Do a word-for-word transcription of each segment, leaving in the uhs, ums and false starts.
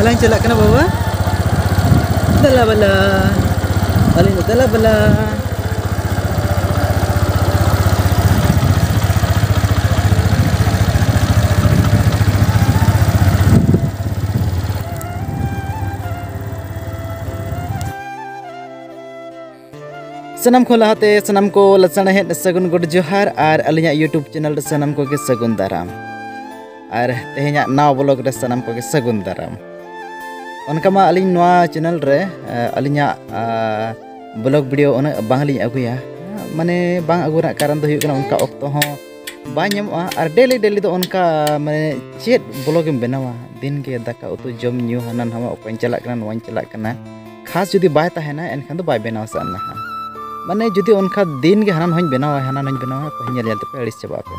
ᱞᱟᱝ ᱪᱟᱞᱟᱜ ᱠᱟᱱᱟ ᱵᱟᱵᱟ᱾ ᱫᱮᱞᱟ ᱵᱟᱞᱟ᱾ ᱟᱹᱞᱤᱧ ᱫᱚ ᱫᱮᱞᱟ ᱵᱟᱞᱟ᱾ ᱥᱟᱱᱟᱢ ᱠᱷᱚᱱ ᱞᱟᱦᱟᱛᱮ ᱥᱟᱱᱟᱢ ᱠᱚ ᱞᱟᱥᱟᱲᱦᱮᱫ ᱥᱟᱹᱜᱩᱱ ᱜᱚᱰ ᱡᱚᱦᱟᱨ ᱟᱨ ᱟᱹᱞᱤᱧᱟᱜ YouTube channel ᱨᱮ ᱥᱟᱱᱟᱢ ᱠᱚᱜᱮ ᱥᱟᱹᱜᱩᱱ ᱫᱟᱨᱟᱢ᱾ ᱟᱨ ᱛᱮᱦᱮᱧᱟᱜ ᱱᱟᱣᱟ vlog ᱨᱮ ᱥᱟᱱᱟᱢ ᱠᱚᱜᱮ ᱥᱟᱹᱜᱩᱱ ᱫᱟᱨᱟᱢ᱾ ᱚᱱᱠᱟ ᱢᱟ ᱟᱹᱞᱤᱧ ᱱᱚᱣᱟ channel ᱨᱮ, ᱟ, ᱟᱹᱞᱤᱧᱟᱜ, ᱟ, vlog video ᱩᱱᱟᱹᱜ ᱵᱟᱝᱞᱤᱧ ᱟᱹᱜᱩᱭᱟ᱾ ᱢᱟᱱᱮ ᱵᱟᱝ ᱟᱹᱜᱩ ᱨᱮᱱᱟᱜ ᱠᱟᱨᱚᱱ ᱫᱚ ᱦᱩᱭᱩᱜ ᱠᱟᱱᱟ ᱚᱱᱠᱟ ᱚᱠᱛᱚ ᱦᱚᱸ ᱵᱟᱭ ᱧᱟᱢᱚᱜᱼᱟ᱾ ᱟᱨ daily daily ᱫᱚ ᱚᱱᱠᱟ ᱢᱟᱱᱮ ᱪᱮᱫ vlog ᱮᱢ ᱵᱮᱱᱟᱣᱟ? ᱫᱤᱱ ᱜᱮ ᱫᱟᱠᱟ ᱩᱛᱩ ᱡᱚᱢ ᱧᱩ ᱦᱟᱱᱟ ᱱᱟᱣᱟ, ᱚᱠᱚᱧ ᱪᱟᱞᱟᱜ ᱠᱟᱱᱟ, ᱱᱚᱣᱟᱧ ᱪᱟᱞᱟᱜ ᱠᱟᱱᱟ᱾ ᱠᱷᱟᱥ ᱡᱩᱫᱤ ᱵᱟᱭ ᱛᱟᱦᱮᱱᱟ ᱮᱱᱠᱷᱟᱱ ᱫᱚ ᱵᱟᱭ ᱵᱮᱱᱟᱣ ᱥᱟᱱᱟᱦᱟ᱾ ᱢᱟᱱᱮ ᱡᱩᱫᱤ ᱚᱱᱠᱟ ᱫᱤᱱ ᱜᱮ ᱦᱟᱱᱟ ᱱᱚᱣᱟᱧ ᱵᱮᱱᱟᱣᱟ, ᱦᱟᱱᱟ ᱱᱚᱣᱟᱧ ᱵᱮᱱᱟᱣᱟ, ᱚᱠᱚᱭ ᱧᱮᱞ ᱧᱮᱞ ᱛᱮᱯᱮ ᱟᱹᱲᱤᱥ ᱪᱟᱵᱟᱜ ᱟᱯᱮ᱾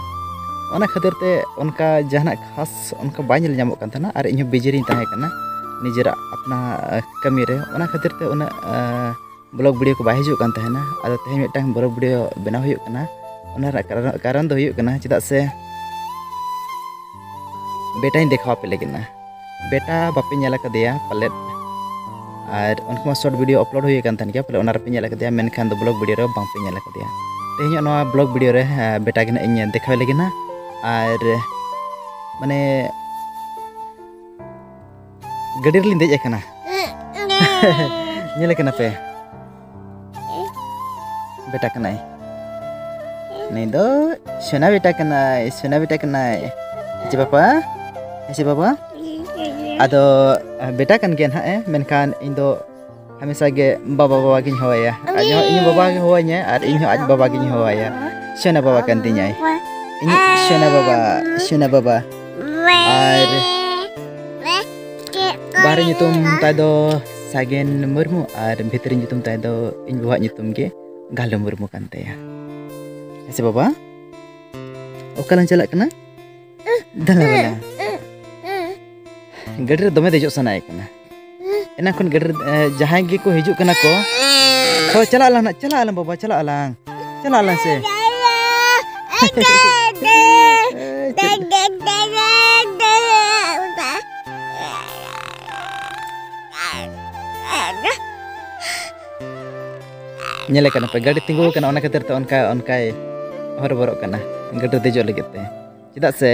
ᱚᱱᱟ ᱠᱷᱟᱹᱛᱤᱨ ᱛᱮ ᱚᱱᱠᱟ ᱡᱟᱦᱟᱱᱟᱜ ᱠᱷᱟᱥ ᱚᱱᱠᱟ ᱵᱟᱭ ᱧᱮᱞ ᱧᱟᱢᱚᱜ ᱠᱟᱱ ᱛᱟᱦᱮᱱᱟ ᱟᱨ ᱤᱧᱦᱚᱸ busy ᱨᱤᱧ ᱛᱟᱦᱮᱸ ᱠᱟᱱᱟ ᱱᱤᱡᱮᱨᱟᱜ ᱟᱯᱱᱟ, ᱟ, ᱠᱟᱹᱢᱤ ᱨᱮ᱾ ᱚᱱᱟ ᱠᱷᱟᱹᱛᱤᱨ ᱛᱮ ᱩᱱᱟᱹᱜ, ᱟ, vlog video ᱠᱚ ᱵᱟᱭ ᱦᱤᱡᱩᱜ ᱠᱟᱱ ᱛᱟᱦᱮᱱᱟ᱾ ᱟᱫᱚ ᱛᱮᱦᱮᱧ ᱢᱤᱫᱴᱟᱝ vlog video ᱵᱮᱱᱟᱣ ᱦᱩᱭᱩᱜ ᱠᱟᱱᱟ᱾ ᱚᱱᱟ ᱨᱮᱱᱟᱜ ᱠᱟᱨᱚᱱ, ᱠᱟᱨᱚᱱ ᱫᱚ ᱦᱩᱭᱩᱜ ᱠᱟᱱᱟ ᱪᱮᱫᱟᱜ ᱥᱮ ᱵᱮᱴᱟᱧ ᱫᱮᱠᱷᱟᱣ ᱟᱯᱮ ᱞᱟᱹᱜᱤᱫ ᱱᱟ᱾ ᱵᱮᱴᱟ ᱵᱟᱯᱮ ᱧᱮᱞ ᱟᱠᱟᱫᱮᱭᱟ ᱯᱟᱞᱮᱫ, ᱟᱨ ᱩᱱᱠᱩ ᱢᱟ short video upload ᱦᱩᱭ ᱟᱠᱟᱱ ᱛᱟᱦᱮᱱ ᱜᱮᱭᱟ, ᱯᱟᱞᱮ ᱚᱱᱟ ᱨᱮᱯᱮ ᱧᱮᱞ ᱟᱠᱟᱫᱮᱭᱟ, ᱢᱮᱱᱠᱷᱟᱱ ᱫᱚ vlog video ᱨᱮ ᱵᱟᱝᱯᱮ ᱧᱮᱞ ᱟᱠᱟᱫᱮᱭᱟ᱾ ᱛᱮᱦᱮᱧᱟᱜ ᱱᱚᱣᱟ vlog video ᱨᱮ, ᱟ, ᱵᱮᱴᱟ ᱜᱮ ᱱᱟᱜ ᱤᱧ ᱫᱮᱠᱷᱟᱣ ᱞᱟᱹᱜᱤᱫ ᱱᱟ᱾ ᱟᱨ ᱢᱟᱱᱮ ᱜᱟᱹᱰᱤ ᱨᱮᱞᱤᱧ ᱫᱮᱡ ᱟᱠᱟᱱᱟ᱾ ᱧᱮᱞᱮ ᱠᱟᱱᱟ ᱯᱮ? ᱵᱮᱴᱟ ᱠᱟᱱᱟᱭ᱾ ᱱᱩᱭ ᱫᱚ ᱥᱳᱱᱟ ᱵᱮᱴᱟ ᱠᱟᱱᱟᱭ, ᱥᱳᱱᱟ ᱵᱮᱴᱟ ᱠᱟᱱᱟᱭ᱾ ᱦᱮᱸ ᱥᱮ ᱵᱟᱵᱟ? ᱦᱮᱸ ᱥᱮ ᱵᱟᱵᱟ? ᱟᱫᱚ, ᱟ, ᱵᱮᱴᱟ ᱠᱟᱱ ᱜᱮᱭᱟ ᱱᱟᱦᱟᱜ ᱮ, ᱢᱮᱱᱠᱷᱟᱱ ᱤᱧ ᱫᱚ ᱦᱟᱢᱮᱥᱟ ᱜᱮ ᱵᱟᱵᱟ, ᱵᱟᱵᱟ ᱜᱤᱧ ᱦᱚᱦᱚᱣᱟᱭᱟ᱾ ᱟᱡ ᱦᱚᱸ ᱤᱧ ᱵᱟᱵᱟ ᱜᱮ ᱦᱚᱦᱚᱣᱟᱹᱧᱟᱭ ᱟᱨ ᱤᱧ ᱦᱚᱸ ᱟᱡ ᱵᱟᱵᱟ ᱜᱤᱧ ᱦᱚᱦᱚᱣᱟᱭᱟ᱾ ᱥᱳᱱᱟ ᱵᱟᱵᱟ ᱠᱟᱱ ᱛᱤᱧᱟᱭ᱾ ᱤᱧ ᱥᱳᱱᱟ ᱵᱟᱵᱟ, ᱥᱳᱱᱟ ᱵᱟᱵᱟ᱾ ᱟᱨ ᱵᱟᱦᱨᱮ ᱧᱩᱛᱩᱢ ᱛᱟᱭ ᱫᱚ ᱥᱟᱜᱮᱱ ᱢᱩᱨᱢᱩ ᱟᱨ ᱵᱷᱤᱛᱨᱤ ᱧᱩᱛᱩᱢ ᱛᱟᱭ ᱫᱚ ᱤᱧ ᱵᱟᱵᱟᱣᱟᱜ ᱧᱩᱛᱩᱢ ᱜᱮ ᱜᱟᱞᱩ ᱢᱩᱨᱢᱩ ᱠᱟᱱ ᱛᱟᱭᱟ᱾ ᱦᱮᱸ ᱥᱮ ᱵᱟᱵᱟ? ᱚᱠᱟ ᱞᱟᱝ ᱪᱟᱞᱟᱜ ᱠᱟᱱᱟ? ᱫᱮᱞᱟ ᱵᱟᱞᱟ᱾ ᱜᱟᱹᱰᱤ ᱨᱮ ᱫᱚᱢᱮ ᱫᱮᱡᱚᱜ ᱥᱟᱱᱟᱭᱮ ᱠᱟᱱᱟ᱾ ᱮᱱᱟᱝ ᱠᱷᱚᱱ ᱜᱟᱹᱰᱤ ᱨᱮ, ᱮ, ᱡᱟᱦᱟᱸᱭ ᱜᱮᱠᱚ ᱦᱤᱡᱩᱜ ᱠᱟᱱᱟ ᱠᱚ, ᱦᱳᱭ, ᱪᱟᱞᱟᱜ ᱟᱞᱟᱝ ᱱᱟᱜ, ᱪᱟᱞᱟᱜ ᱟᱞᱟᱝ ᱵᱟᱵᱟ, ᱪᱟᱞᱟᱜ ᱟᱞᱟᱝ, ᱪᱟᱞᱟᱜ ᱟᱞᱟᱝ ᱥᱮ᱾ ᱮ, ᱪᱮᱫ? ᱫᱟᱜ, ᱫᱟᱜ, ᱫᱟᱜ, ᱫᱟᱜ, ᱫᱟᱜ᱾ ᱧᱮᱞᱮ ᱠᱟᱱᱟ ᱯᱮ, ᱜᱟᱹᱰᱤ ᱛᱤᱸᱜᱩ ᱟᱠᱟᱱᱟ, ᱚᱱᱟ ᱠᱷᱟᱹᱛᱤᱨ ᱛᱮ ᱚᱱᱠᱟ, ᱚᱱᱠᱟᱭ ᱦᱚᱨᱚᱵᱚᱨᱚᱜ ᱠᱟᱱᱟ ᱜᱟᱹᱰᱤ ᱨᱮ ᱫᱮᱡᱚᱜ ᱞᱟᱹᱜᱤᱫ ᱛᱮ᱾ ᱪᱮᱫᱟᱜ ᱥᱮ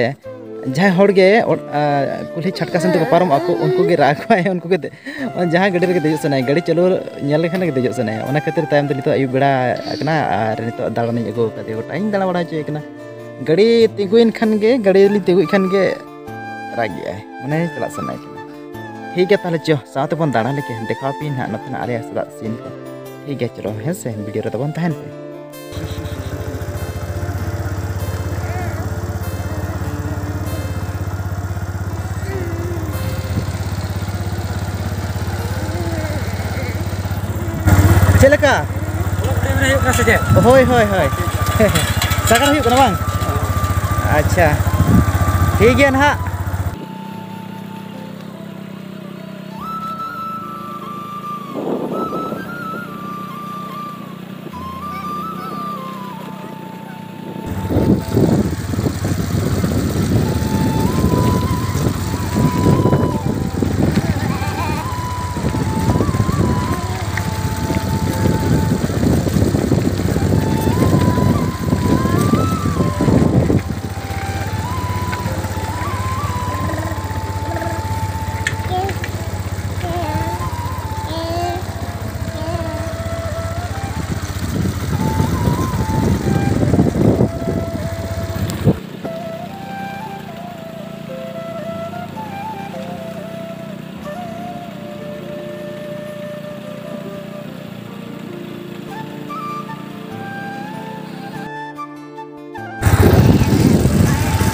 ᱡᱟᱦᱟᱸᱭ ᱦᱚᱲ ᱜᱮ ᱚᱲ-, ᱟ, ᱠᱩᱞᱦᱤ ᱪᱷᱟᱴᱠᱟ ᱥᱮᱱ ᱛᱮᱠᱚ ᱯᱟᱨᱚᱢᱚᱜᱼᱟ ᱠᱚ, ᱩᱱᱠᱩ ᱜᱮ ᱨᱟᱜ ᱟᱠᱚᱣᱟᱭ, ᱩᱱᱠᱩ ᱜᱮ ᱫᱮ-, ᱡᱟᱦᱟᱸᱭ ᱜᱟᱹᱰᱤ ᱨᱮᱜᱮ ᱫᱮᱡᱚᱜ ᱥᱟᱱᱟᱭᱟ, ᱜᱟᱹᱰᱤ ᱪᱟᱹᱞᱩ ᱧᱮᱞ ᱞᱮᱠᱷᱟᱱ ᱜᱮ ᱫᱮᱡᱚᱜ ᱥᱟᱱᱟᱭᱟ᱾ ᱚᱱᱟ ᱠᱷᱟᱹᱛᱤᱨ ᱛᱟᱭᱚᱢ ᱛᱮ ᱱᱤᱛᱚᱜ ᱟᱹᱭᱩᱵ ᱵᱮᱲᱟ ᱟᱠᱟᱱᱟ ᱟᱨ ᱱᱤᱛᱚᱜ ᱫᱟᱬᱟᱱᱤᱧ ᱟᱹᱜᱩ ᱟᱠᱟᱫᱮᱭᱟ, ᱜᱚᱴᱟᱧ ᱫᱟᱬᱟ ᱵᱟᱲᱟ ᱦᱚᱪᱚᱭᱮ ᱠᱟᱱᱟ᱾ ᱜᱟᱹᱰᱤ ᱛᱤᱸᱜᱩᱭᱮᱱ ᱠᱷᱟᱱ ᱜᱮ, ᱜᱟᱹᱰᱤ ᱞᱤᱧ ᱛᱤᱸᱜᱩᱭᱮᱫ ᱠᱷᱟᱱ ᱜᱮ ᱨᱟᱜᱮᱜᱼᱟᱭ, ᱢᱟᱱᱮ ᱪᱟᱞᱟᱜ ᱥᱟᱱᱟᱭᱮ ᱠᱟᱱᱟ᱾ ᱴᱷᱤᱠ ᱜᱮᱭᱟ, ᱛᱟᱦᱚᱞᱮ ᱪᱚ ᱥᱟᱶ ᱛᱮᱵᱚᱱ ᱫᱟᱬᱟ ᱞᱮᱜᱮ, ᱫᱮᱠᱷᱟᱣ ᱟᱯᱮᱭᱟᱹᱧ ᱱᱟᱦᱟᱜ ᱱᱚᱛᱮᱱᱟᱜ ᱟᱞᱮᱭᱟᱜ ᱥᱮᱫᱟᱜ scene ᱠᱚ᱾ ᱴᱷᱤᱠ ᱜᱮᱭᱟ, ᱪᱚᱞᱚ ᱦᱮᱸ ᱥᱮ, video ᱨᱮ ᱛᱟᱵᱚᱱ ᱛᱟᱦᱮᱱ ᱯᱮ᱾ ᱪᱮᱫ ᱞᱮᱠᱟ? ᱦᱩᱭᱩᱜ ᱠᱟᱱᱟ ᱥᱮ ᱪᱮᱫ? ᱦᱳᱭ, ᱦᱳᱭ, ᱦᱳᱭ᱾ ᱥᱟᱜᱟᱲ ᱦᱩᱭᱩᱜ ᱠᱟᱱᱟ ᱵᱟᱝ? ᱟᱪᱪᱷᱟ, ᱴᱷᱤᱠ ᱜᱮᱭᱟ ᱱᱟᱦᱟᱜ᱾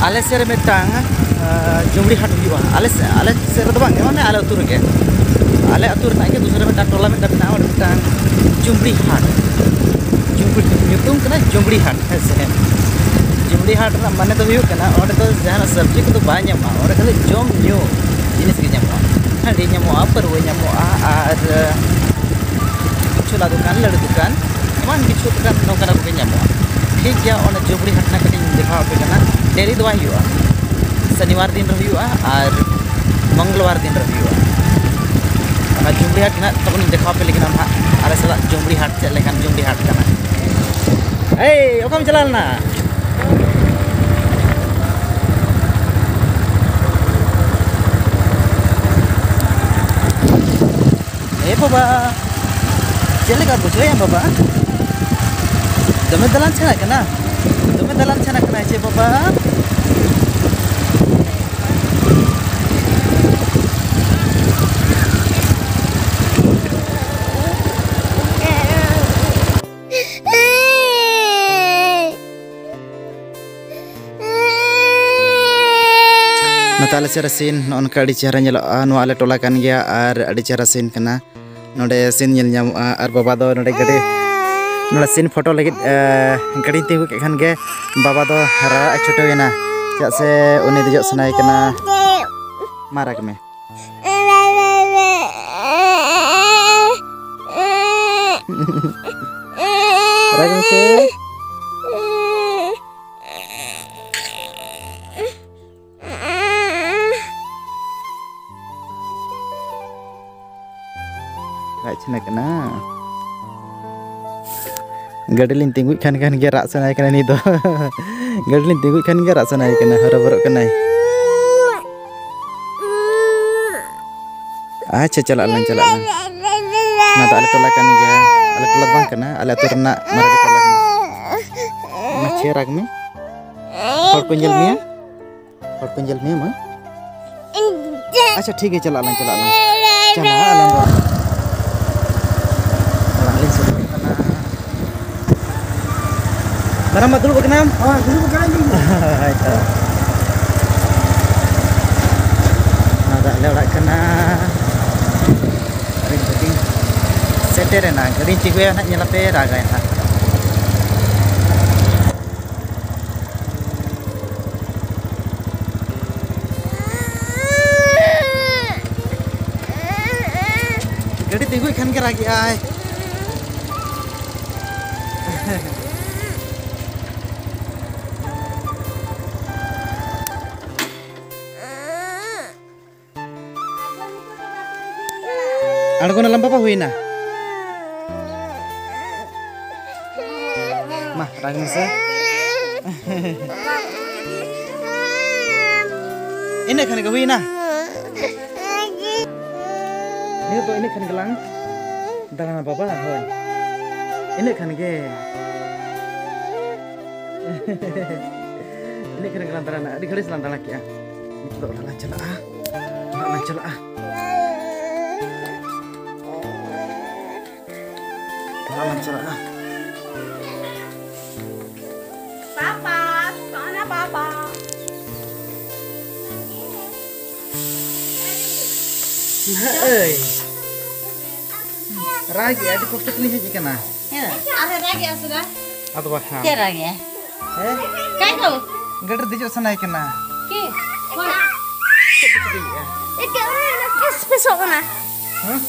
ᱟᱞᱮ ᱥᱮᱫ ᱨᱮ ᱢᱤᱫᱴᱟᱝ, ᱟᱸ, ᱡᱩᱢᱲᱤ ᱦᱟᱴ ᱦᱩᱭᱩᱜᱼᱟ᱾ ᱟᱞᱮ ᱥᱮᱫ, ᱟᱞᱮ ᱥᱮᱫ ᱨᱮᱫᱚ ᱵᱟᱝ, ᱢᱟᱱᱮ ᱟᱞᱮ ᱟᱹᱛᱩ ᱨᱮᱜᱮ᱾ ᱟᱞᱮ ᱟᱹᱛᱩ ᱨᱮᱱᱟᱜ ᱜᱮ ᱫᱩᱥᱨᱟᱹ ᱢᱤᱫᱴᱟᱝ ᱴᱚᱞᱟ ᱢᱤᱫᱴᱟᱝ ᱢᱮᱱᱟᱜᱼᱟ, ᱚᱸᱰᱮ ᱢᱤᱫᱴᱟᱝ ᱡᱩᱢᱲᱤ ᱦᱟᱴ᱾ ᱡᱩᱢᱲᱤ, ᱧᱩᱛᱩᱢ ᱠᱟᱱᱟ ᱡᱩᱢᱲᱤ ᱦᱟᱴ, ᱦᱮᱸ ᱥᱮ᱾ ᱡᱩᱢᱲᱤ ᱦᱟᱴ ᱨᱮᱱᱟᱜ ᱢᱟᱱᱮ ᱫᱚ ᱦᱩᱭᱩᱜ ᱠᱟᱱᱟ, ᱚᱸᱰᱮ ᱫᱚ ᱡᱟᱦᱟᱱᱟᱜ ᱥᱚᱵᱽᱡᱤ ᱠᱚᱫᱚ ᱵᱟᱭ ᱧᱟᱢᱚᱜᱼᱟ, ᱚᱸᱰᱮ ᱠᱷᱟᱹᱞᱤ ᱡᱚᱢ ᱧᱩ ᱡᱤᱱᱤᱥ ᱜᱮ ᱧᱟᱢᱚᱜᱼᱟ᱾ ᱦᱟᱺᱰᱤ ᱧᱟᱢᱚᱜᱼᱟ, ᱯᱟᱹᱨᱣᱟᱹ ᱧᱟᱢᱚᱜᱼᱟ, ᱟᱨ ᱪᱷᱳᱞᱟ ᱫᱚᱠᱟᱱ, ᱞᱟᱹᱰᱩ ᱫᱚᱠᱟᱱ, ᱮᱢᱟᱱ ᱠᱤᱪᱷᱩ ᱫᱚᱠᱟᱱ ᱱᱚᱝᱠᱟᱱᱟᱜ ᱠᱚᱜᱮ ᱧᱟᱢᱚᱜᱼᱟ᱾ ᱴᱷᱤᱠ ᱜᱮᱭᱟ, ᱚᱱᱟ ᱡᱩᱢᱲᱤ ᱦᱟᱴ ᱨᱮᱱᱟᱜ ᱠᱟᱹᱴᱤᱡ ᱤᱧ ᱫᱮᱠᱷᱟᱣ ᱟᱯᱮ ᱠᱟᱱᱟ᱾ Daily ᱫᱚ ᱵᱟᱭ ᱦᱩᱭᱩᱜᱼᱟ, ᱥᱚᱱᱤᱵᱟᱨ ᱫᱤᱱ ᱨᱮ ᱦᱩᱭᱩᱜᱼᱟ ᱟᱨ ᱢᱚᱝᱜᱚᱞᱵᱟᱨ ᱫᱤᱱ ᱨᱮ ᱦᱩᱭᱩᱜᱼᱟ᱾ ᱚᱱᱟ ᱡᱩᱢᱲᱤ ᱦᱟᱴ ᱨᱮᱱᱟᱜ ᱛᱟᱵᱚᱱ ᱤᱧ ᱫᱮᱠᱷᱟᱣ ᱟᱯᱮ ᱞᱟᱹᱜᱤᱫ ᱱᱟᱦᱟᱜ᱾ ᱟᱞᱮ ᱥᱟᱞᱟᱜ ᱡᱩᱢᱲᱤ ᱦᱟᱴ ᱪᱮᱫ ᱞᱮᱠᱟᱱ ᱡᱩᱢᱲᱤ ᱦᱟᱴ ᱠᱟᱱᱟ᱾ ᱮᱭ, ᱚᱠᱟᱢ ᱪᱟᱞᱟᱣ ᱞᱮᱱᱟ? ᱮ ᱵᱟᱵᱟ, ᱪᱮᱫ ᱞᱮᱠᱟ ᱵᱩᱡᱷᱟᱹᱣᱮᱫᱼᱟ ᱵᱟᱵᱟ? ᱫᱚᱢᱮ ᱫᱟᱞᱟᱱ ᱥᱟᱱᱟ ᱠᱟᱱᱟ? ᱫᱚᱢᱮ ᱫᱟᱞᱟᱱ ᱥᱟᱱᱟ ᱠᱟᱱᱟ ᱪᱮ ᱵᱟᱵᱟ? ᱱᱚᱛᱮ ᱟᱞᱮ ᱥᱮᱫ ᱨᱮ ᱥᱤᱱ ᱱᱚᱜᱼᱚ ᱱᱚᱝᱠᱟ ᱟᱹᱰᱤ ᱪᱮᱦᱨᱟ ᱧᱮᱞᱚᱜᱼᱟ᱾ ᱱᱚᱣᱟ ᱟᱞᱮ ᱴᱚᱞᱟ ᱠᱟᱱ ᱜᱮᱭᱟ ᱟᱨ ᱟᱹᱰᱤ ᱪᱮᱦᱨᱟ ᱥᱤᱱ ᱠᱟᱱᱟ᱾ ᱱᱚᱰᱮ ᱥᱤᱱ ᱧᱮᱞ ᱧᱟᱢᱚᱜᱼᱟ᱾ ᱟᱨ ᱵᱟᱵᱟ ᱫᱚ ᱱᱚᱰᱮ ᱜᱟᱹᱰᱤ, ᱱᱚᱰᱮ ᱥᱤᱱ ᱯᱷᱳᱴᱳ ᱞᱟᱹᱜᱤᱫ, ᱮ, ᱜᱟᱹᱰᱤᱧ ᱛᱤᱸᱜᱩ ᱠᱮᱫ ᱠᱷᱟᱱ ᱜᱮ ᱵᱟᱵᱟ ᱫᱚ ᱨᱟᱜ ᱮ ᱪᱷᱩᱴᱟᱹᱣ ᱮᱱᱟ, ᱪᱮᱫᱟᱜ ᱥᱮ ᱩᱱᱤ ᱫᱮᱡᱚᱜ ᱥᱟᱱᱟᱭᱮ ᱠᱟᱱᱟ᱾ ᱢᱟ ᱨᱟᱜᱽ ᱢᱮ᱾ ᱨᱟᱜᱽ ᱢᱮᱥᱮ᱾ ᱨᱟᱜ ᱥᱟᱱᱟ ᱠᱟᱱᱟ᱾ ᱜᱟᱹᱰᱤ ᱞᱤᱧ ᱛᱤᱸᱜᱩᱭᱮᱫ ᱠᱷᱟᱱ ᱠᱷᱟᱱ ᱜᱮ ᱨᱟᱜ ᱥᱟᱱᱟᱭᱮ ᱠᱟᱱᱟ ᱱᱤᱛ ᱫᱚ᱾ ᱜᱟᱹᱰᱤ ᱞᱤᱧ ᱛᱤᱸᱜᱩᱭᱮᱫ ᱠᱷᱟᱱ ᱜᱮ ᱨᱟᱜ ᱥᱟᱱᱟᱭᱮ ᱠᱟᱱᱟ, ᱦᱚᱨᱚᱵᱚᱨᱚᱜ ᱠᱟᱱᱟᱭ᱾ ᱟᱪᱪᱷᱟ, ᱪᱟᱞᱟᱜ ᱟᱞᱟᱝ, ᱪᱟᱞᱟᱜ ᱟᱞᱟᱝ᱾ ᱱᱚᱣᱟ ᱫᱚ ᱟᱞᱮ ᱴᱚᱞᱟ ᱠᱟᱱ ᱜᱮᱭᱟ᱾ ᱟᱞᱮ ᱴᱚᱞᱟ ᱫᱚ ᱵᱟᱝ ᱠᱟᱱᱟ, ᱟᱞᱮ ᱟᱹᱛᱩ ᱨᱮᱱᱟᱜ ᱢᱟᱨᱟᱝ ᱴᱚᱞᱟ ᱠᱟᱱᱟ᱾ ᱢᱟᱪᱷᱮ ᱨᱟᱜᱽ ᱢᱮ, ᱦᱚᱲ ᱠᱚ ᱧᱮᱞ ᱢᱮᱭᱟ᱾ ᱦᱚᱲ ᱠᱚ ᱧᱮᱞ ᱢᱮᱭᱟ ᱢᱟ᱾ ᱟᱪᱪᱷᱟ, ᱴᱷᱤᱠ ᱜᱮᱭᱟ, ᱪᱟᱞᱟᱜ ᱟᱞᱟᱝ, ᱪᱟᱞᱟᱜ ᱟᱞᱟᱝ᱾ ᱪᱟᱞᱟᱜ ᱟᱞᱟᱝ ᱫᱚ᱾ ᱚᱲᱟᱜ ᱞᱤᱧ ᱥᱮᱴᱮᱨ ᱠᱟᱱᱟ᱾ ᱢᱟᱨᱟᱝ ᱵᱟ, ᱫᱩᱲᱩᱵ ᱟᱠᱟᱱᱟᱢ? ᱦᱳᱭ, ᱫᱩᱲᱩᱵ ᱟᱠᱟᱱᱟᱞᱤᱧ᱾ ᱦᱳᱭ ᱛᱚ᱾ ᱱᱚᱣᱟ ᱫᱚ ᱟᱞᱮ ᱚᱲᱟᱜ ᱠᱟᱱᱟ᱾ ᱟᱹᱞᱤᱧ ᱫᱚᱞᱤᱧ ᱥᱮᱴᱮᱨᱮᱱᱟ᱾ ᱜᱟᱹᱰᱤᱧ ᱛᱤᱸᱜᱩᱭᱟ ᱱᱟᱦᱟᱜ, ᱧᱮᱞᱟᱯᱮ, ᱨᱟᱜᱟᱭ ᱱᱟᱦᱟᱜ᱾ ᱜᱟᱹᱰᱤ ᱛᱤᱸᱜᱩᱭ ᱠᱷᱟᱱ ᱜᱮ ᱨᱟᱜᱮᱜᱼᱟᱭ᱾ ᱟᱬᱜᱚᱱᱟᱞᱟᱢ ᱵᱟᱵᱟ, ᱦᱩᱭᱱᱟ᱾ ᱢᱟ, ᱨᱟᱜᱽ ᱢᱮᱥᱮ᱾ ᱤᱱᱟᱹᱜ ᱠᱷᱟᱱ ᱜᱮ ᱦᱩᱭᱱᱟ᱾ ᱱᱤᱛᱚᱜ ᱤᱱᱟᱹᱜ ᱠᱷᱟᱱ ᱜᱮᱞᱟᱝ ᱫᱟᱬᱟᱱᱟ ᱵᱟᱵᱟ, ᱦᱳᱭ᱾ ᱤᱱᱟᱹᱜ ᱠᱷᱟᱱ ᱜᱮ᱾ ᱤᱱᱟᱹᱜ ᱠᱷᱟᱱ ᱜᱮᱞᱟᱝ ᱫᱟᱬᱟᱱᱟ᱾ ᱟᱹᱰᱤ ᱜᱷᱟᱹᱲᱤᱡ ᱞᱟᱝ ᱫᱟᱬᱟ ᱠᱮᱜᱼᱟ᱾ ᱱᱤᱛᱚᱜ ᱫᱚ ᱚᱲᱟᱜ ᱞᱟᱝ ᱪᱟᱞᱟᱜᱼᱟ᱾ ᱚᱲᱟᱜ ᱞᱟᱝ ᱪᱟᱞᱟᱜᱼᱟ᱾ ᱚᱲᱟᱜ ᱞᱟᱝ ᱪᱟᱞᱟᱜᱼᱟ᱾ ᱯᱟᱯᱟ, ᱠᱟᱱᱟ ᱯᱟᱯᱟ᱾ ᱱᱟᱦᱟᱜ ᱟᱹᱭ᱾ ᱨᱟᱜᱮ, ᱟᱹᱰᱤ ᱠᱚᱥᱴᱚ ᱛᱮᱞᱤᱧ ᱦᱮᱡ ᱟᱠᱟᱱᱟ᱾ ᱦᱮᱸ, ᱟᱨᱮ ᱨᱟᱜᱮ ᱟᱥᱮ ᱵᱟᱝ? ᱟᱫᱚ ᱵᱟᱠᱷᱟᱱ᱾ ᱪᱮᱫ ᱨᱟᱜᱮ? ᱦᱮᱸ? ᱠᱟᱭ ᱠᱚ? ᱜᱟᱹᱰᱤ ᱨᱮ ᱫᱮᱡᱚᱜ ᱥᱟᱱᱟᱭᱮ ᱠᱟᱱᱟ᱾ ᱠᱤ? ᱪᱮᱫ ᱯᱮ ᱪᱤᱠᱟᱹᱭᱮᱫᱼᱟ? ᱮᱠᱮ ᱚᱱᱟ ᱯᱷᱮᱥ ᱯᱷᱮᱥᱚᱜ ᱠᱟᱱᱟ᱾ ᱦᱮᱸ?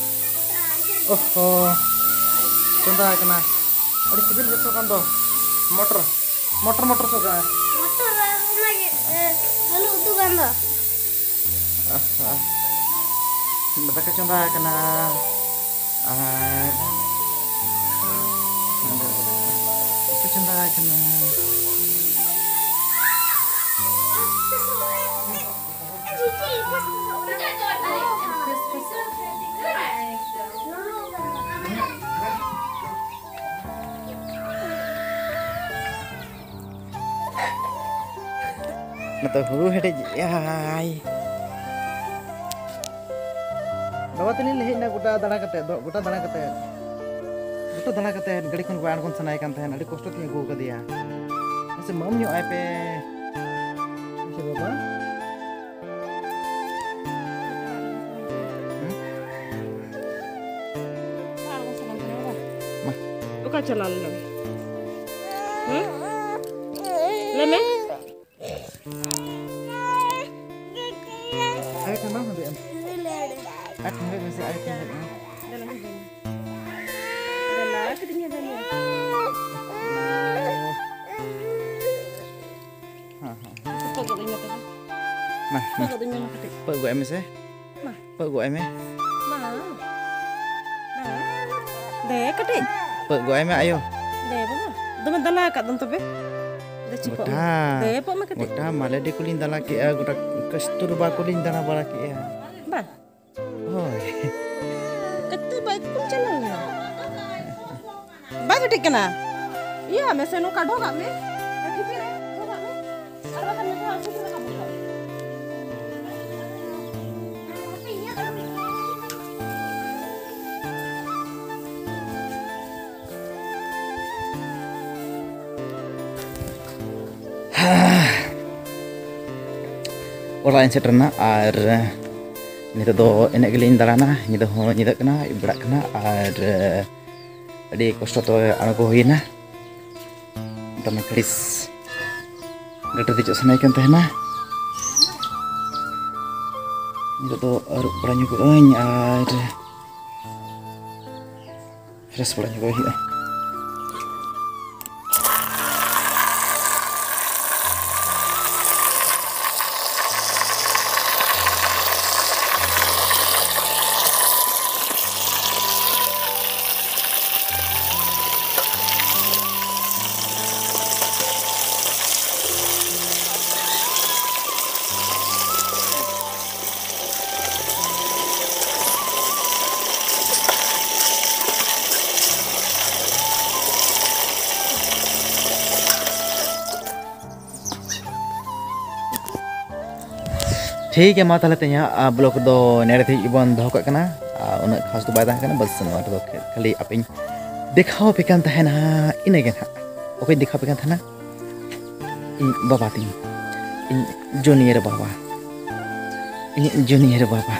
ᱳᱦᱳ᱾ ᱪᱚᱸᱫᱟ ᱟᱠᱟᱱᱟ᱾ ᱟᱹᱰᱤ ᱥᱤᱵᱤᱞ ᱜᱮ ᱥᱚ ᱠᱟᱱ ᱫᱚ᱾ ᱢᱚᱴᱚᱨ, ᱢᱚᱴᱚᱨ, ᱢᱚᱴᱚᱨ ᱥᱚ ᱠᱟᱱᱟ᱾ ᱢᱚᱴᱚᱨ ᱟᱨ ᱚᱱᱟ ᱜᱮ, ᱮ, ᱟᱹᱞᱩ ᱩᱛᱩ ᱜᱟᱱ ᱫᱚ᱾ ᱟᱦᱟ᱾ ᱫᱟᱠᱟ ᱪᱚᱸᱫᱟ ᱟᱠᱟᱱᱟ᱾ ᱟᱨ ᱩᱛᱩ ᱪᱚᱸᱫᱟ ᱟᱠᱟᱱᱟ᱾ ᱱᱤᱛᱚᱜ ᱦᱩᱲᱩ ᱦᱮᱰᱮᱡ ᱮᱜᱼᱟᱭ᱾ ᱵᱟᱵᱟ ᱛᱟᱹᱞᱤᱧ ᱞᱮ ᱦᱮᱡ ᱮᱱᱟ ᱜᱚᱴᱟ ᱫᱟᱬᱟ ᱠᱟᱛᱮ, ᱫᱚ ᱜᱚᱴᱟ ᱫᱟᱬᱟ ᱠᱟᱛᱮ, ᱜᱚᱴᱟ ᱫᱟᱬᱟ ᱠᱟᱛᱮ ᱜᱟᱹᱰᱤ ᱠᱷᱚᱱ ᱵᱟᱭ ᱟᱬᱜᱚᱱ ᱥᱟᱱᱟᱭᱮ ᱠᱟᱱ ᱛᱟᱦᱮᱸᱫ, ᱟᱹᱰᱤ ᱠᱚᱥᱴᱚ ᱛᱤᱧ ᱟᱹᱜᱩ ᱟᱠᱟᱫᱮᱭᱟ᱾ ᱢᱟᱥᱮ ᱢᱟᱹᱢ ᱧᱚᱜ ᱟᱭ ᱯᱮ᱾ ᱢᱟᱥᱮ ᱵᱟᱵᱟ᱾ ᱦᱮᱸ? ᱢᱟ᱾ ᱚᱠᱟ ᱪᱟᱞᱟᱣ ᱞᱮᱱᱟ? ᱦᱮᱸ? ᱞᱟᱹᱭ ᱢᱮ᱾ ᱟᱭᱳ ᱴᱷᱮᱱ ᱵᱟᱢ ᱦᱟᱹᱵᱤᱡ ᱟᱢ? ᱟᱭᱳ ᱴᱷᱮᱱ ᱦᱟᱹᱵᱤᱡ ᱢᱮᱥᱮ, ᱟᱭᱳ ᱴᱷᱮᱱ ᱦᱟᱹᱵᱤᱡ ᱢᱮ᱾ ᱫᱮᱞᱟ, ᱫᱮᱞᱟ, ᱠᱟᱹᱴᱤᱡ ᱧᱮᱞ ᱫᱮᱞᱟ᱾ ᱦᱮᱸ, ᱦᱮᱸ᱾ ᱛᱚᱯᱟᱜ ᱜᱚᱫ ᱟᱹᱧ ᱢᱮ ᱛᱚᱵᱮ᱾ ᱢᱟ, ᱢᱟ᱾ ᱛᱚᱯᱟᱜ ᱜᱚᱫ ᱟᱹᱧ ᱢᱮ ᱠᱟᱹᱴᱤᱡ᱾ ᱯᱟᱹᱜ ᱜᱚᱫ ᱟᱭ ᱢᱮᱥᱮ᱾ ᱢᱟ᱾ ᱯᱟᱹᱜ ᱜᱚᱫ ᱟᱭ ᱢᱮ᱾ ᱵᱟᱝ᱾ ᱵᱟᱝ᱾ ᱫᱮ ᱠᱟᱹᱴᱤᱡ᱾ ᱯᱟᱹᱜ ᱜᱚᱫ ᱟᱭ ᱢᱮ ᱟᱭᱳ᱾ ᱫᱮ ᱵᱟᱵᱟ᱾ ᱫᱚᱢᱮ ᱫᱟᱬᱟ ᱟᱠᱟᱫ ᱫᱚᱢ ᱛᱚᱵᱮ? ᱫᱮ ᱪᱤᱯᱚᱜ ᱢᱮ᱾ ᱜᱚᱴᱟ᱾ ᱫᱮ ᱪᱤᱯᱚᱜ ᱢᱮ ᱠᱟᱹᱴᱤᱡ᱾ ᱜᱚᱴᱟ ᱢᱟᱞᱮᱰᱤ ᱠᱚᱞᱤᱧ ᱫᱟᱬᱟ ᱠᱮᱜᱼᱟ, ᱜᱚᱴᱟ ᱠᱟᱥᱛᱩᱨᱵᱟ ᱠᱚᱞᱤᱧ ᱫᱟᱬᱟ ᱵᱟᱲᱟ ᱠᱮᱜᱼᱟ᱾ ᱵᱟᱝ? ᱦᱳᱭ᱾ ᱠᱟᱹᱴᱤᱡ ᱵᱟᱭ ᱠᱩᱞ ᱪᱟᱞᱟᱣ ᱞᱮᱱᱟ᱾ ᱵᱟᱭ ᱠᱟᱹᱴᱤᱡ ᱠᱟᱱᱟ᱾ ᱤᱭᱟᱹ ᱢᱮᱥᱮ, ᱱᱚᱝᱠᱟ ᱰᱷᱚᱜᱟᱜ ᱢᱮ᱾ ᱟᱨ ᱴᱷᱤᱯᱤ ᱨᱮ ᱰᱷᱚᱜᱟᱜ ᱢᱮ᱾ ᱟᱨ ᱵᱟᱠᱷᱟᱱ ᱱᱤᱛᱚᱜ ᱟᱢ ᱴᱷᱤᱯᱤ ᱨᱮ ᱨᱟᱠᱟᱵ ᱠᱟᱜ ᱢᱮ᱾ ᱚᱲᱟᱜ ᱤᱧ ᱥᱮᱴᱮᱨᱱᱟ ᱟᱨ ᱱᱤᱛᱚᱜ ᱫᱚ ᱤᱱᱟᱹᱜ ᱜᱮᱞᱤᱧ ᱫᱟᱬᱟᱱᱟ᱾ ᱧᱤᱫᱟᱹ ᱦᱚᱸ ᱧᱤᱫᱟᱹᱜ ᱠᱟᱱᱟ, ᱟᱹᱭᱩᱵ ᱵᱮᱲᱟᱜ ᱠᱟᱱᱟ ᱟᱨ ᱟᱹᱰᱤ ᱠᱚᱥᱴᱚ ᱛᱮ ᱟᱬᱜᱚ ᱦᱩᱭᱱᱟ᱾ ᱫᱚᱢᱮ ᱜᱷᱟᱹᱲᱤᱡ ᱜᱟᱹᱰᱤ ᱫᱮᱡᱚᱜ ᱥᱟᱱᱟᱭᱮ ᱠᱟᱱ ᱛᱟᱦᱮᱱᱟ᱾ ᱱᱤᱛᱚᱜ ᱫᱚ ᱟᱹᱨᱩᱵ ᱵᱟᱲᱟ ᱧᱚᱜᱚᱜ ᱟᱹᱧ ᱟᱨ ᱯᱷᱨᱮᱥ ᱵᱟᱲᱟ ᱧᱚᱜᱚᱜ ᱦᱩᱭᱩᱜᱼᱟ᱾ ᱴᱷᱤᱠ ᱜᱮᱭᱟ, ᱢᱟ ᱛᱟᱦᱚᱞᱮ ᱛᱮᱦᱮᱧᱟᱜ, ᱟ, ᱵᱞᱚᱜ ᱫᱚ ᱱᱮᱰᱮ ᱫᱷᱟᱹᱵᱤᱡ ᱜᱮᱵᱚᱱ ᱫᱚᱦᱚ ᱠᱟᱜ ᱠᱟᱱᱟ᱾ ᱟ, ᱩᱱᱟᱹᱜ ᱠᱷᱟᱥ ᱫᱚ ᱵᱟᱭ ᱛᱟᱦᱮᱸ ᱠᱟᱱᱟ, ᱵᱟᱥ ᱱᱚᱣᱟ ᱨᱮᱫᱚ ᱠᱷᱟᱹᱞᱤ ᱟᱯᱮᱧ ᱫᱮᱠᱷᱟᱣ ᱟᱯᱮ ᱠᱟᱱ ᱛᱟᱦᱮᱱᱟ, ᱤᱱᱟᱹᱜᱮ ᱱᱟᱦᱟᱜ᱾ ᱚᱠᱚᱧ ᱫᱮᱠᱷᱟᱣ ᱟᱯᱮ ᱠᱟᱱ ᱛᱟᱦᱮᱱᱟ? ᱤᱧ ᱵᱟᱵᱟ ᱛᱤᱧ, ᱤᱧ ᱡᱩᱱᱤᱭᱟᱨ ᱵᱟᱵᱟ, ᱤᱧᱤᱡ ᱡᱩᱱᱤᱭᱟᱨ ᱵᱟᱵᱟ,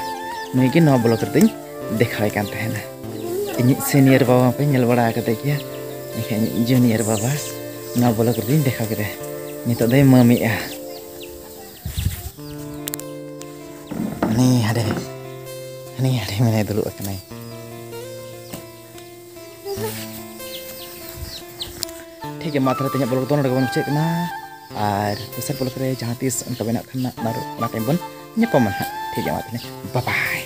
ᱱᱩᱭ ᱜᱮ ᱱᱚᱣᱟ ᱵᱞᱚᱜ ᱨᱮᱫᱚᱧ ᱫᱮᱠᱷᱟᱣᱮ ᱠᱟᱱ ᱛᱟᱦᱮᱱᱟ᱾ ᱤᱧᱤᱡ ᱥᱤᱱᱤᱭᱟᱨ ᱵᱟᱵᱟ ᱯᱮ ᱧᱮᱞ ᱵᱟᱲᱟ ᱟᱠᱟᱫᱮ ᱜᱮᱭᱟ, ᱢᱮᱱᱠᱷᱟᱱ ᱤᱧᱤᱡ ᱡᱩᱱᱤᱭᱟᱨ ᱵᱟᱵᱟ ᱱᱚᱣᱟ ᱵᱞᱚᱜ ᱨᱮᱫᱚᱧ ᱫᱮᱠᱷᱟᱣ ᱠᱮᱫᱟ᱾ ᱱᱤᱛᱚᱜ ᱫᱚᱭ ᱢᱟᱹᱢᱤᱜᱼᱟ᱾ ᱦᱟᱹᱱᱤ ᱦᱟᱸᱰᱮ, ᱦᱟᱹᱱᱤ ᱦᱟᱸᱰᱮ ᱢᱮᱱᱟᱭ, ᱫᱩᱲᱩᱵ ᱟᱠᱟᱱᱟᱭ᱾ ᱴᱷᱤᱠ ᱜᱮᱭᱟ, ᱢᱟ ᱛᱟᱦᱚᱞᱮ ᱛᱮᱦᱮᱧᱟᱜ ᱵᱞᱚᱜ ᱫᱚ ᱱᱚᱰᱮ ᱜᱮᱵᱚᱱ ᱢᱩᱪᱟᱹᱫ ᱠᱟᱱᱟ᱾ ᱟᱨ ᱫᱚᱥᱟᱨ ᱵᱞᱚᱜ ᱨᱮ ᱡᱟᱦᱟᱸ ᱛᱤᱥ ᱚᱱᱠᱟ ᱵᱮᱱᱟᱜ ᱠᱷᱟᱱ ᱚᱱᱟ, ᱚᱱᱟ ᱴᱟᱭᱤᱢ ᱵᱚᱱ ᱧᱟᱯᱟᱢᱟ ᱱᱟᱦᱟᱜ᱾ ᱴᱷᱤᱠ ᱜᱮᱭᱟ, ᱢᱟ ᱛᱟᱦᱚᱞᱮ, ᱵᱟᱭ ᱵᱟᱭ᱾